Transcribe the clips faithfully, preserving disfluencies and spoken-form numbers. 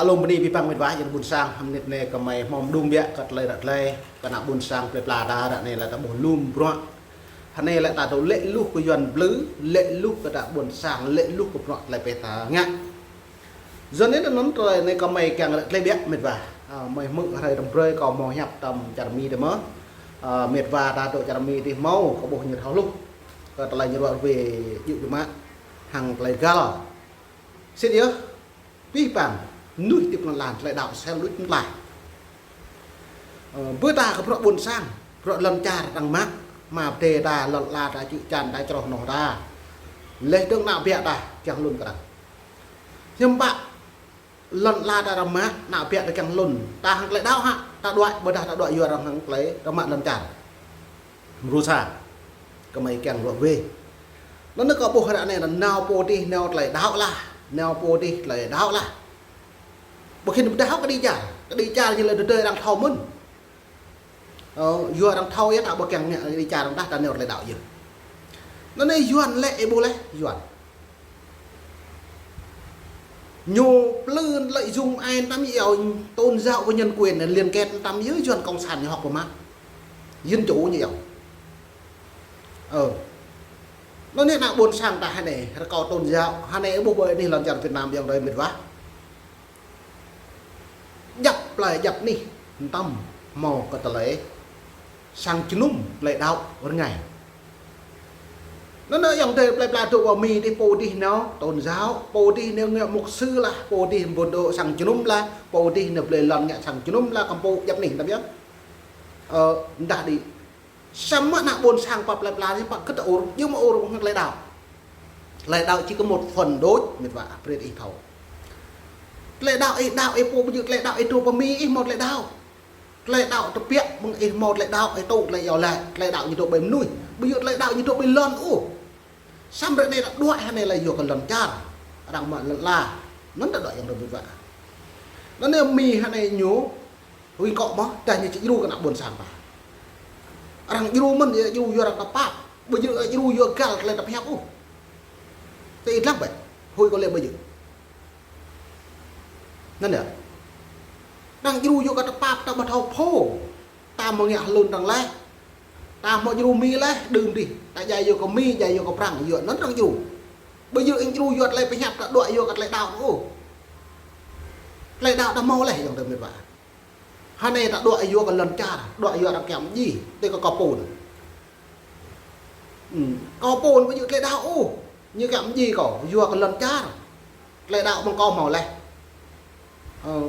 Alum bơni abih bang met wa, yơ̆ng ƀôn sang, hơmâo mơnit anai kơmơi hmâo mơdung biă kơ tơlơi ră tơlơi, kơ ană ƀôn sang plơi pla ta ră anai lĕ ta ƀuh lum bruă. Hơnai lĕ ta dŏ lĕ luh kơ Yuan blư̆, lĕ luh kơ ană ƀôn sang, lĕ luh kơ bruă tơlơi pĕ ta ngă. Yua anŭn tơlơi anai kơmơi kiăng ră tơlơi biă met wa. Ơ, mơi hmư̆ hrơi tơm brơi kâo hmâo hiăp tơm čar Mi tơ mơ̆. Ơ, met wa ta dŏ čar Mi tih hmâo, kâo ƀuh ñu thâo hluh kơ tơlơi ñu ruă ruai jŭ jŭ mă hăng tơlơi găl. Sĭt yơh, abih bang mơnuih tip lŏn lan tơlơi đaŏ sel luč mơ̆n lah. Ơ, ƀơi ta kơ bruă ƀôn sang, bruă lŏn čar arăng mă, mă pơdai ta, lŏn ala ta, čư̆ čan ta, čroh noh ta. Laih dơ̆ng ană biă ta kiăng hlŭn kơ arăng. Hiư̆m pă lŏn ala ta arăng mă, ană biă ta kiăng hlŭn. Ta hăng tơlơi đaŏ hă, ta đuaĭ, ƀôdah ta đuaĭ yua arăng hăng tơlơi ta mă lŏn čar. Mrô sa, kơmơi kiăng ruă wê. Anŭn kâo ƀuh ră anai nao pô dih nao tơlơi đaŏ lah, nao pô dih tơlơi đaŏ lah. Ƀu khĭn pơdah kơ đĭ čar, kơ đĭ čar ñu lĕ tơdơi arăng thâo mơ̆n. Ơ, yua arăng thâo yơh ta ƀu kiăng ngă kơ đĭ čar arăng dah ta nao tơlơi đaŏ yơh. Anŭn anai Yuan lĕ ih ƀuh lĕ, Yuan. Ñu plư lợi dụng ai tăm yơh, tôn giáo và nhân quyền liên kết tăm yơh, Yuan cộng sản ñu hŏk pơmă. Dân chủ ñu yơh. Ơ. Anŭn anai ană ƀôn sang ta hơnai, rơkâo tôn giáo, hơnai ƀuh ƀơi anih lŏn čar Việt Nam yơh đơi met wa. Djăp plơi djăp anih, tăm hmâo kơ tơlơi sang jơnum tơlơi đaŏ rơngai. Anŭn anai yơh đơi plơi pla dŏ pơ Mi dih pô dih nao tôn giáo, pô dih nao ngă mục sư lah, pô dih ƀu dŏ sang jơnum lah, pô dih nao blơi lŏn ngă sang jơnum lah, kăm pô djăp anih tăm yơh. Ơ, dah đĭ. Samơ̆ ană ƀôn sang pơ plơi pla anai pă kơ ta ur, yua mă ur hăng tơlơi đaŏ. Tơlơi đaŏ či kơ một phần đôč, met wa, brơi ih thâo. Tơlơi đaŏ ih đaŏ ih pô ƀu djơ̆ tơlơi đaŏ ih dŏ pơ Mi ih hmâo tơlơi đaŏ. Tơlơi đaŏ tơbiă mơ̆ng ih hmâo tơlơi đaŏ ih tŭ tơlơi iâu laĭ, tơlơi đaŏ ñu dŏ ƀơi mơnuih. Ƀu djơ̆ tơlơi đaŏ ñu dŏ ƀơi lŏn ôh. Samơ̆ ră anai ta đuaĭ hơnai lĕ yua kơ lŏn čar. Arăng mă lŏn ala. Anŭn ta đuaĭ yơh đơi met wa. Anŭn anai Mi hơnai ñu Huĭ kơ mơ̆, tơdah ñu či djru kơ ană ƀôn sang ta. Arăng djru mơ̆n, djru yua arăng tơpă. Ƀu djơ̆ djru yua găl tơlơi ta pơhiăp ôh. Tơ ih lăng bĕ, huĭ kơ lĕ ƀu djơ̆. Anŭn yơh. Arăng djru yua kơ tơpă ta ƀu thâo pô. Ta mơ̆ ngă hlŭn arăng laih. Ta mơ̆ djru Mi laih, đưm dih. Ta djai yua kơ Mi, djai yua kơ Prăng, yua anŭn arăng djru. Ƀu djơ̆ ih djru yua tơlơi pơhiăp ta đuaĭ yua kơ tơlơi đaŏ ôh. Tơlơi đaŏ ta hmâo laih, yơh đơi met wa. Hơnai ta đuaĭ yua kơ lŏn čar, đuaĭ yua arăng kiăng mơdjai, tui kơ kâo pô anŭn. Ư, kâo pô anŭn ƀu djơ̆ tơlơi đaŏ ôh, ñu kiăng mơdjai kâo, yua kơ lŏn čar. Tơlơi đaŏ mơ̆ng kâo hmâo laih. Ơ,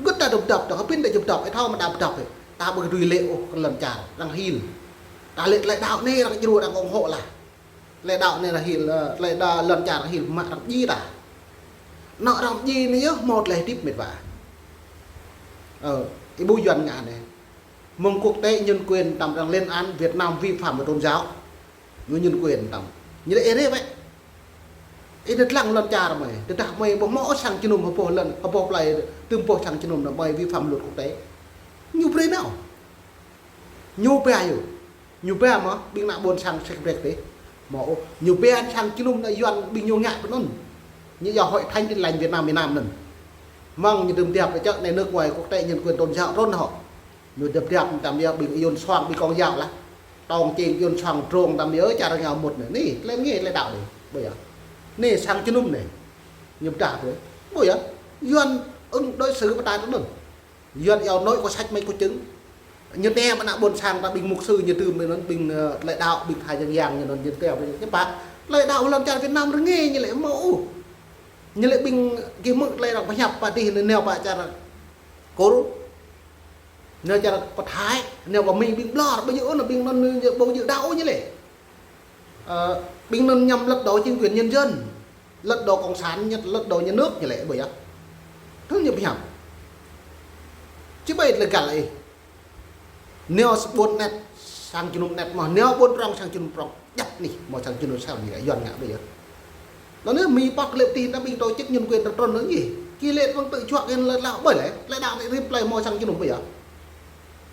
gơ̆t ta dŏ pơdŏp, ta hơpĭn ta dŏ pơdŏp, ih thâo mơ̆ ta pơdŏp, ta ƀu kơdui lĕ ôh kơ lŏn čar, arăng hil. Ta lĕ tơlơi đaŏ anai arăng djru arăng ủng hộ lah. Tơlơi đaŏ anai arăng hil, ơ, tơlơi đaŏ lŏn čar arăng hil mă arăng djai ta. Anŏ arăng djai anai yơh hmâo tơlơi hơdip met wa. Ơ, ih ƀuh Yuan ngă anai. Mơ̆ng quốc tế nhân quyền tăm arăng lên án Việt Nam vi phạm về tôn giáo. Ñu nhân quyền tăm. Ñu lĕ ih rê bĕ. Ih đơ̆t lăng lŏn čar mơi. Tơdah mơi ƀu hmâo sang jơnum hơpô lŏn, hơpô plơi, tơm pô sang jơnum anŭn mơi vi phạm luật quốc tế. Ñu brơi nao. Ñu ba yơh. Ñu ba mơ̆, ƀing ană ƀôn sang sek brek tih. Mơ̆ ôh, ñu ba sang jơnum anŭn Yuan ƀing ñu ngă pơ anŭn. Ñu yua Hội Thánh Tin Lành Việt Nam, Việt Nam anŭn. Mơ̆ng ñu đưm đăp pơ čơ̆ anai nước ngoài quốc tế nhân quyền tôn giáo trŭn hŏ. Ñu đưm đăp tăm yơh ƀing Yuan soang ƀing công giáo lah. Tong čing Yuan soang drông tăm yơh čar ngă mŭt anai. Anai, tơlơi ngă tơlơi đaŏ anai. Ƀu yơh. Anai sang jơnum anai. Ñu pơdah ƀu. Ƀu yơh. Yuan ứng đối xử pơ ta trŭn anŭn. Yuan iâu nói có sách mách có chứng. Ñu tơm ană ƀôn sang ta ƀing mục sư ñu tơm ƀing anŭn ƀing, ơ, tơlơi đaŏ ƀing tha yang yang ñu anŭn ñu tơm ƀing ñu pă. Tơlơi đaŏ lŏn čar Việt Nam rơngai ñu lĕ hmâo ôh. Ñu lĕ ƀing gih hmư̆ tơlơi arăng pơhiăp pơ dih anai nao pơ čar Kur. Nao čar pơ Thái, nao pơ Mi ƀing ƀlŏr, ƀu djơ̆ ôh anŭn ƀing anŭn ñu ƀu djơ̆ đaŏ ôh ñu lĕ. Ơ, ƀing anŭn nhằm lật đổ chính quyền nhân dân, lật đổ cộng sản, lật đổ nhà nước ñu lĕ ƀu yơh. Tơl ñu pơhiăp. Či ƀai tơlơi găl ih. Nao ƀôn anet sang jơnum anet mơ̆, nao ƀôn prŏng sang jơnum prŏng. Djăp anih, hmâo sang jơnum sang anih, Yuan ngă ƀu yơh. Anŭn anai Mi pŏk lĕ tih ta ƀing tổ chức nhân quyền ta trŭn anŭn yơh. Ki lĕ ƀing tơjuă kơ lĕ lah ƀai lĕ, tơlơi đaŏ anai rĭm plơi hmâo sang jơnum ƀu yơh.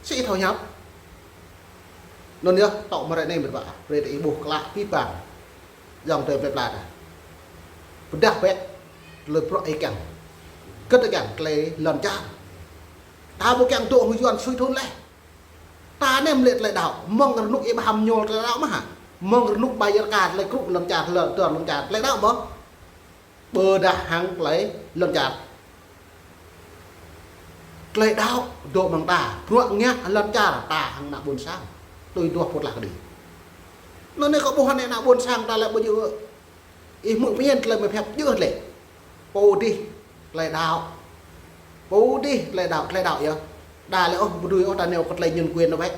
Sĭt thâo hiăp. Anŭn yơh, tŏ mơ̆ ră anai met wa, brơi ta ih ƀuh klă abih bang. Yơh đơi plơi pla ta. Pơdah bĕ, tơlơi bruă ih kiăng. Kơ tơkeng tơlơi lŏn čar. Ta ƀu kiăng dŏ hơyuan sui thun leh. Ta nem lĕ tơlơi đaŏ. Mơ̆ng rơnŭk Abraham ñuăl tơlơi đaŏ mơ̆ hă? Mơ̆ng rơnŭk ƀai yơr ka tơlơi krŭ lŏn čar, tơlơi, tơlơi lŏn čar, tơlơi đaŏ mơ̆? Ƀôdah hăng tơlơi lŏn čar. Tơlơi đaŏ dŏ mơ̆ng ta. Bruă ngă lŏn čar ta hăng ană ƀôn sang. Tui duah pơtlaih kơđi. Anŭn anai kâo ƀuh anai ană ƀôn sang ta lĕ ƀu djơ̆. Ih hmư̆ pơñen tơlơi mơ̆ pơhiăp djơ̆ lĕ. Pô dih tơlơi đaŏ. Pô dih tơlơi đaŏ, tơlơi đaŏ yơh. Đa lĕ ôh, ƀu dưi ôh ta neo kơ tơlơi nhân quyền nao bĕ.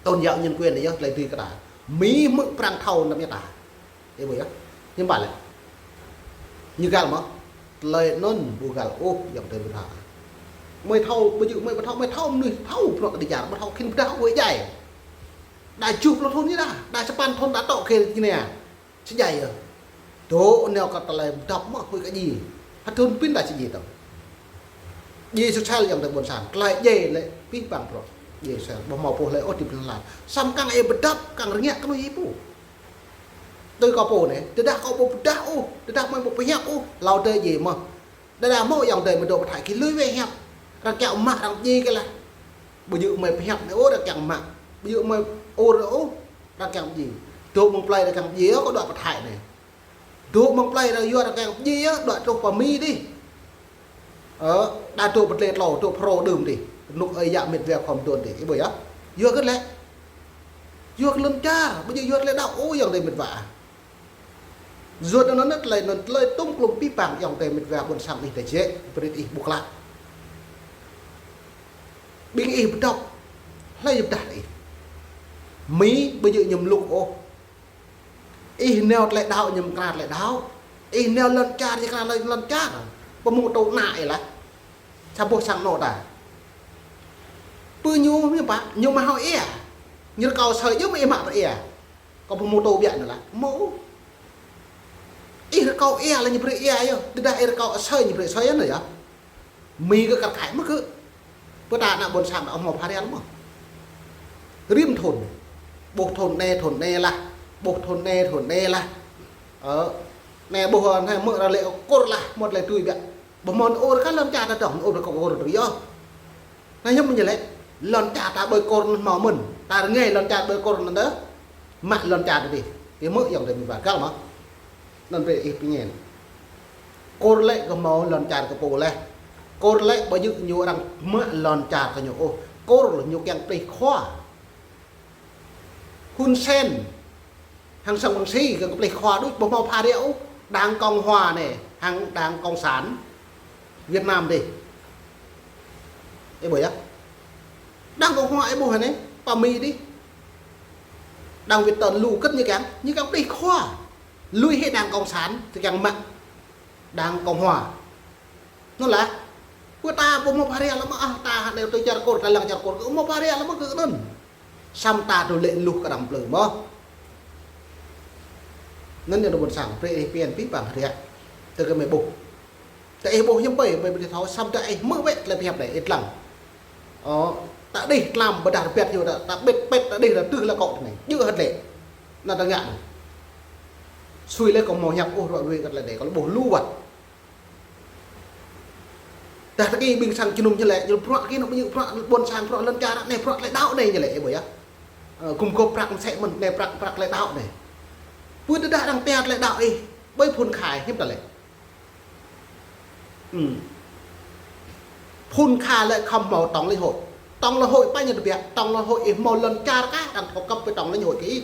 Tôn giáo nhân quyền yơh, tơlơi dưi kơ ta. Mi hmư̆ prăng thâo nao bĕ ta. Ih ƀuh yơh. Hiư̆m pă lĕ. Ñu găl mơ̆. Tơlơi anŭn ƀu găl ôh, ayŏng adơi mơ̆ ta. Mơi thâo, ƀu djơ̆ mơi ƀu thâo, mơi thâo mơnuih thâo, bruă kơđi čar, ƀu thâo khĭn pơdah ôh, huĭ djai. Đa juh pluh thun ñu đa, đa sapăn thun ta tŏ khĭn ñu nê. Sĭ djai yơh. Dŏ neo kơ tơlơi pơdŏp mơ̆ huĭ kơ djai. Hơdôm pin đa sĭ djai tơ̆ng. Djai sơsel ayŏng adơi ƀôn sang. Tơlơi djai lĕ pih pang prŏ. Djai sơsel. Ƀu hmâo pô hlơi ôh ti pơnlan. Samơ̆ kiăng ih pơdŏp, kiăng rơngiă kơ mơnuih ih pô. Tui kâo pô anai. Tơdah kâo ƀu pơdah ôh. Tơdah mơi ƀu pơhiăp ôh. Hlâo adơi djai mơ̆. Đa đa hmâo ayŏng adơi mơi dŏ pơthai kơ lui wĕ hiăp. Arăng kiăng mă arăng djai kơ lah. Ƀu djơ̆ mơi pơhiăp anai ôh arăng kiăng mă. Ƀu djơ̆ mơi ôr ôh. Arăng kiăng djai. Dŏ mơ̆ng plơi arăng kiăng djai ôh kâo dŏ pơthai anai. Dŏ mơ̆ng plơi arăng yua arăng kiăng djai ôh dŏ truh pơ Mi dih. Ơ, đa dŏ pơ tơlơi tlâo, dŏ Phrô đưm dih. Rơnŭk ơi yă mĕt wa khŏm dŏ dih. Ih ƀuh yơh. Yua kơ lĕ. Yua kơ lŏn čar, ƀu djơ̆ yua tơlơi đaŏ ôh ayŏng adơi mĕt wa. Yua anŭn anŭn tơlơi anŭn tơlơi tŭm klŭm pih pang ayŏng adơi mĕt wa ƀôn sang ih tơjĕ, brơi ih ƀuh klă. Ƀing ih pơdŏp, hlơi pơdah ih. Mi ƀu djơ̆ ñu mlŭk ôh. Ih neo tơlơi đaŏ ñu mơ̆ kra tơlơi đaŏ. Ih neo lŏn čar ñu kra lŏn, lŏn čar. Pơmŭt tŭ ană ih lah. Sa boh sang anŏ ta. Pơ ñu, ñu pă, ñu mă hŏ ia. Ñu rơkâo asơi yơh mă ia mă brơi ia. Kâo pơmŭt tŭ biă anŭn lah. Mơ̆. Ih rơkâo ia lah ñu brơi ia yơh. Tơdah ih rơkâo asơi ñu brơi asơi anŭn yơh. Mi kơ kar kaĭ mơ̆ kơ. Pơtă ană ƀôn sang đa ƀu hmâo pha rial mơ̆. Rĭm thun. Ƀuh thun anai, thun anai lah. Ƀuh thun anai, thun anai lah. Ơ. Anai ƀuh anai mơ̆ ră lĕ kôr lah, mơ̆ tơlơi tui biă. Ƀu hmâo ôr kơ lŏn čar ta dŏng, ôr kơ kôr tui yơh. Anai hiư̆m ñu lĕ, lŏn čar ta ƀơi kôr anŭn hmâo mơ̆n. Ta rơngai lŏn čar ƀơi kôr anŭn tơ. Mă lŏn čar ta dih. Ih hmư̆ ayŏng adơi mĕt wa găl mơ̆. Anŭn brơi ih pơñen. Kôr lĕ kơ hmâo lŏn čar kơ pô leh. Kôr lĕ ƀu djơ̆ ñu arăng mă lŏn čar kơ ñu ôh. Kôr ñu kiăng pơplih khua. Hun Sen. Hăng sang Wang Si kiăng pơplih khua đôč ƀu hmâo pha rial ôh. Đảng Cộng Hòa anai. Hăng Đảng Cộng sản Việt Nam dih. Ih ƀuh yơh. Đảng Cộng Hòa ih ƀuh anai. Pơ Mi dih. Đảng Việt Tân lu kơt ñu kiăng. Ñu kiăng pơplih khua. Lui hĭ Đảng Cộng sản, tơ kiăng mă Đảng Cộng Hòa. Anŭn lah, pơ ta ƀu hmâo pha rial lăm mơ̆, ah, ta hă anai tui čar kôr, ta lăng čar kôr, kơ ƀu hmâo pha rial lăm mơ̆ kơ anŭn. Samơ̆ ta tŭ lĕ luh kơ arăng plư mơ̆. Anŭn ñu ƀôn sang, brơi ih pơñen pih pang hơriă. Tơ kơ mơi ƀuh. Tơ ih ƀuh hiư̆m pă, mơi ƀu thâo, samơ̆ tơ ih hmư̆ wĕ tơlơi pơhiăp anai, ih lăng. Ơ, ta đih tlam ƀôdah rơbat yua ta, ta ƀĕt ƀĕt ta đih ta tưh lĕ kâo anai. Djơ̆ hơ̆t lĕ. Anŭn ta ngă anai. Sui lĕ kâo hmâo hiăp ôh ră ruai kơ tơlơi anai, kâo ƀuh lu wăt. Dah tơki ƀing sang jơnum ñu lĕ, ñu bruă kơ ñu ƀu djơ̆ bruă ƀôn sang bruă lŏn čar, anai bruă tơlơi đaŏ anai ñu lĕ, ih ƀuh yơh. Ơ, gum gôp prăk mơsĕ mơ̆n, anai prăk, prăk tơlơi đaŏ anai. Pơ tơdah arăng pia tơlơi đaŏ ih, ƀơi phun khai, hiư̆m ta lĕ. Ừm. Phun khai lĕ khŏm hmâo tổng lãnh hội. Tổng lãnh hội pă ñu tơbiă, tổng lãnh hội ih hmâo lŏn čar kah, arăng thâo kơp pơ tổng lãnh hội kơ ih.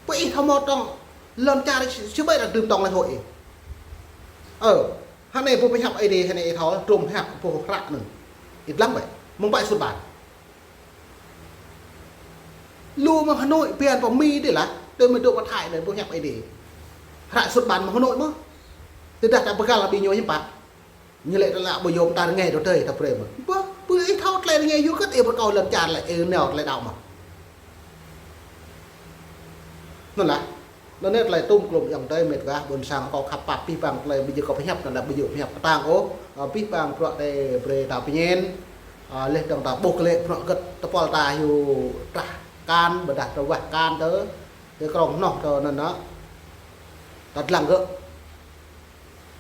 Pơ ih thâo hmâo tổng lŏn čar, sĭ ƀai arăng dưm tổng lãnh hội ih. Ơ, hơnai pô pơhiăp Ơi Adai, hơnai ih thâo, trôm hiăp pô hră anŭn. Ih lăng ƀai, mơ̆ng ƀai sut ƀan. Lu mơ̆ng Hà Nội, biă pơ Mi dih lah, tui mơi dŏ pơ Thái anai, ƀu hiăp Ơi Adai. Hră sut ƀan mơ̆ng Hà Nội mơ̆. Tơdah ta pơgăl ƀing ñu hiư̆m pă. Ñu lĕ ta lă ƀu yôm ta rơngai dŏ tơi ta brơi mơ̆. Ƀu, ƀu ih thâo tơlơi rơngai yua kơ ih rơkâo lŏn čar lĕ ih neo tơlơi đaŏ mơ̆. Anŭn lah. Anŭn anai tơlơi tŭm klŭm ayŏng adơi mĕt wa ƀôn sang kâo khăp pap pih pang tơlơi ƀu djơ̆ kâo pơhiăp anŭn lĕ ƀu djơ̆ pơhiăp kơtang ôh. Ơ, pih pang bruă tơlơi brơi ta pơñen. Ơ, leh dơ̆ng ta ƀuh kơ lĕ bruă hơget tơpul ta hyu trah kan, ƀôdah tơ wah kan tơ, tơ krong hnoh tơ anŭn anŭn. Ta lăng gơ̆.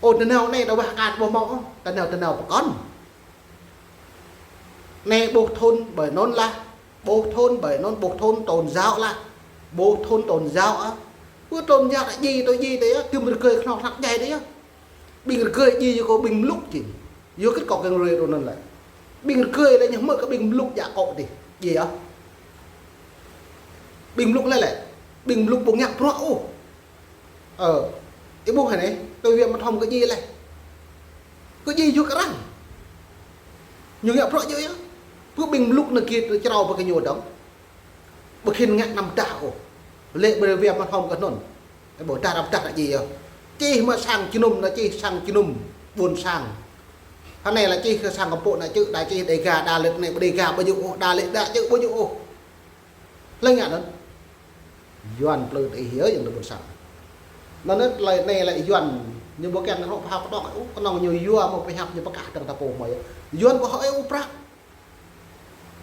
Ơ, tơnao anai đa wah kơ ƀu hmâo, tơnao, tơnao pơkŏn. Anai ƀuh thun ƀơi anŭn lah, ƀuh thun ƀơi anŭn, ƀuh thun tôn giáo lah, ƀuh thun tôn giáo ah. Ƀuh tôn giáo đa ji, tui ji tui ah, tơm rơgơi kơnong hlăk djai tui ah. Ƀing rơgơi ji yua kơ ƀing mlŭk či. Yua kơ kâo kiăng rơi tui anŭn lĕ. Ƀing rơgơi lĕ ñu hmư̆ kơ ƀing mlŭk jak kŏ tui. Ji ah. Ƀing mlŭk lĕ lĕ. Ƀing mlŭk ƀu ngă bruă ôh. Ơ, ih ƀuh hă anai, tui Việt Nam thom kơ ji lĕ. Kơ ji yua kơ arăng. Ñu ngă bruă djơ̆ yơh. Pơ ƀing mlŭk anai kĭ črâo pơ kơ ñu dơ̆ng. Ƀu khĭn ngă anăm dah ôh. Lĕ ƀơi Việt Nam thom kơ anŭn. Ƀu dah anăm dah anai ji yơh. Čih mă sang jơnum anai, čih sang jơnum ƀôn sang. Hơnai lĕ čih kơ sang kơmpŭ anai čư̆, đa čih Đêga, đa lĕ anai ƀu Đêga ƀu djơ̆ ôh, đa lĕ đa čư̆ ƀu djơ̆ ôh. Lĕ ngă anŭn. Yuan plư tơ ih yơh, yang tơ ƀôn sang. Anŭn lĕ anai lĕ Yuan, ñu ƀu kiăng rŏ pơhăp pơđŏk ôh, kơnong ñu yua mơ̆ pơhăp ñu pơkah dơ̆ng ta pô mơ̆ yơh. Yuan ƀu hơơi ôh prăk.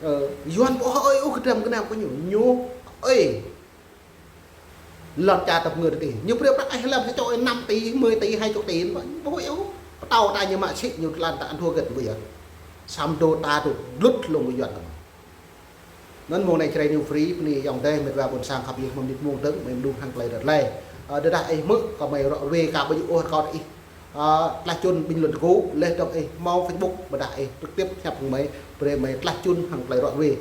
Ơ, Yuan ƀu hơơi ôh kơdrăm kơnam kơ ñu, ñu hơơi. Lŏn čar tơpă ngơ tơ tih. Ñu brơi prăk ih lăm sa čô năm tỉ, mười tỉ, hai chục tỉ, ƀu hơơi ôh. Pơtao ta ñu mă sĭ, ñu tơlan ta ăn thua gĕt ƀu yơh. Samơ̆ dŏ ta dŏ glŭt hlŏng kơ Yuan tơ̆ng. Anŭn mông anai Jrai New Free, bơni ayŏng adơi, met wa ƀôn sang khăp yơh mơ̆ng mơnit mông dơ̆ng, mơi mơdung hăng tơlơi rơ̆t lĕ. Ơ, tơdah ih hmư̆, kơ mơi rŏ ruai ka ƀu djơ̆ ôh rơkâo tơ ih. Ơ, tlaih čun bình luận tơgŭ, laih dơ̆ng ih hmâo Facebook, ƀôdah ih trực tiếp hiăp hăng mơi, brơi mơi tlaih čun hăng tơlơi rŏ ruai.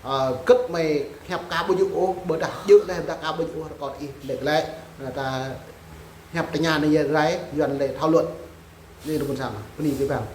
Ơ, gĕt mơi hiăp ka ƀu djơ̆ ôh, ƀôdah djơ̆ laih ƀôdah ka ƀu djơ̆ ôh rơkâo tơ ih, lĕ lĕ. Ơ, ta hiăp tơña anai yơh rai, Yuan lĕ thảo luận. Anai tơ ƀôn sang, bơni kơ ƀing.